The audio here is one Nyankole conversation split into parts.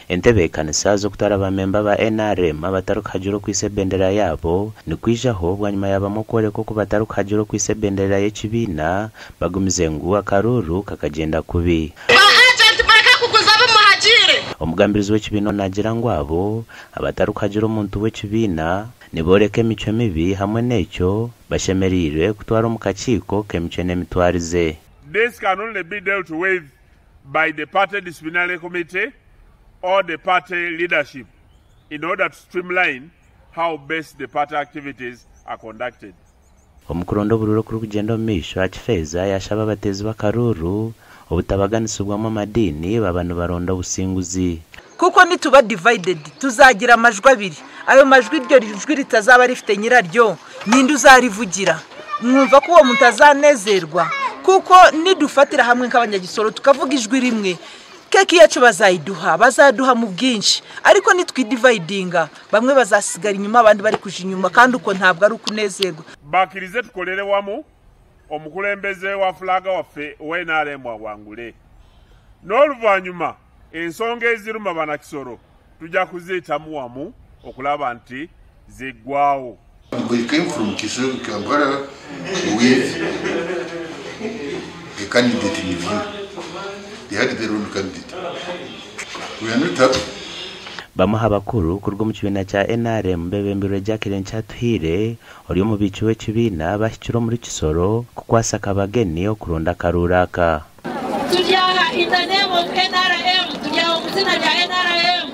Entebeekanisa z'okutwara baamemba ba nrm abatarikuhagira okwitsa ebendera yaabo nikwijaho bwanyima ya bamwe okworeka oku batarikuhagira okwitsa ebendera y'ekibiina bagumize ngu akaruuru kakagyenda kubi. Ba agenti mureke kuguza abu muhagiire. Omugambirizi w'ekibiina naagira ngu abo abatarikuhagira omuntu w'ekibiina nibooreka emicwe mibi hamwe n'ekyo bashemereire kutwara omu kakiiko k'emicwe n'emitwarize. This can only be dealt with by the party disciplinary committee or the party leadership in order to streamline how best the party activities are conducted. Omu kuronda oburuuru okurikugyenda omu maisho, Akifeza yaashaba abateezi b'akaruuru obutabaganisibwamu amadiini baaba nibaronda obusinguzi. Kuko nituba divided tuzagira amajwi abiri, ayo majwi iryo jwi ritazaba rifite nyiraryo ninde uzarivugira? Mwumva ko uwo muntu azanezerwa? Kuko nidufatira hamwe nk'abanyagisoro tukavuga ijwi rimwe keki yacu bazayiduha, bazaduha mu bwinshi, ariko nitwidivayidinga bamwe bazasigara inyuma abandi bari kuja inyuma, kandi uko ntabwo ari ukunezerwa. Bakirize tukolere wamu omukulembeze wa flag waffe owa nrm awangule n'oluvanyuma ensonga eziruma banakisoro tujja kuziitamu wamu okulaba nti ziggwawo. We came from Kisoro, Kampala with a candidate in view. They had their own candidate. We are not happy. Bamwe aha bakuru kuruga omu kibiina kya nrm bebembirwe Jacqueline Kyatuhaire ori omubiiki w'ekibiina bahikire omuri Kisoro kukwasa Kabageni okuronda akaruuru aka. Turi aha in the name of nrm, turi aha omu izina rya nrm,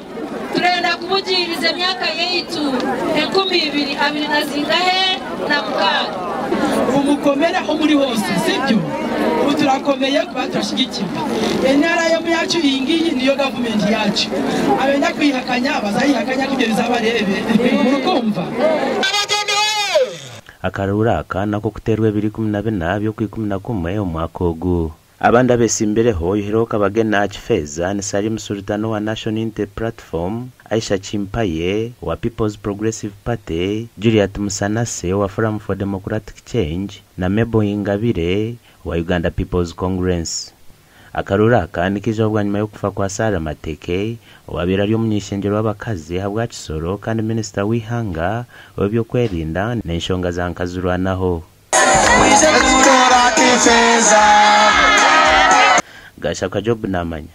turenda kubugiiriza emyaka yaitu 2026. Ubu mukomere aho muri hose, sibyo? Ubu turakomeye kuba turashyigikiwe. NRM yacu iyi ngiyi niyo gavumenti yacu. Abenda kuyihakanya bazayihakanya kubyo bizabarebe. Murukumva? Akaruuru aka nako kuteerwa ebiro 14 by'okwikumi na kumwe omwaka ogu. Abandi abesimbireho oyihireho Kabageni Akifeza ni Salim Sultan owa National Unity Platform, Aisha Chimpaye owa People's Progressive Party, Juliet Musanase owa Forum for Democratic Change na Mabel Ingabire owa Uganda People's Congress. Akaruuru aka nikaijaho bwanyima y'okufa kwa Sarah Mateke owabaire ari omuny'eishengyero w'abakazi ahabwa Kisoro kandi minisita w'eihanga ow'eby'okwerinda n'enshonga za nkazirwanaho. Gashakwa Job Namanya.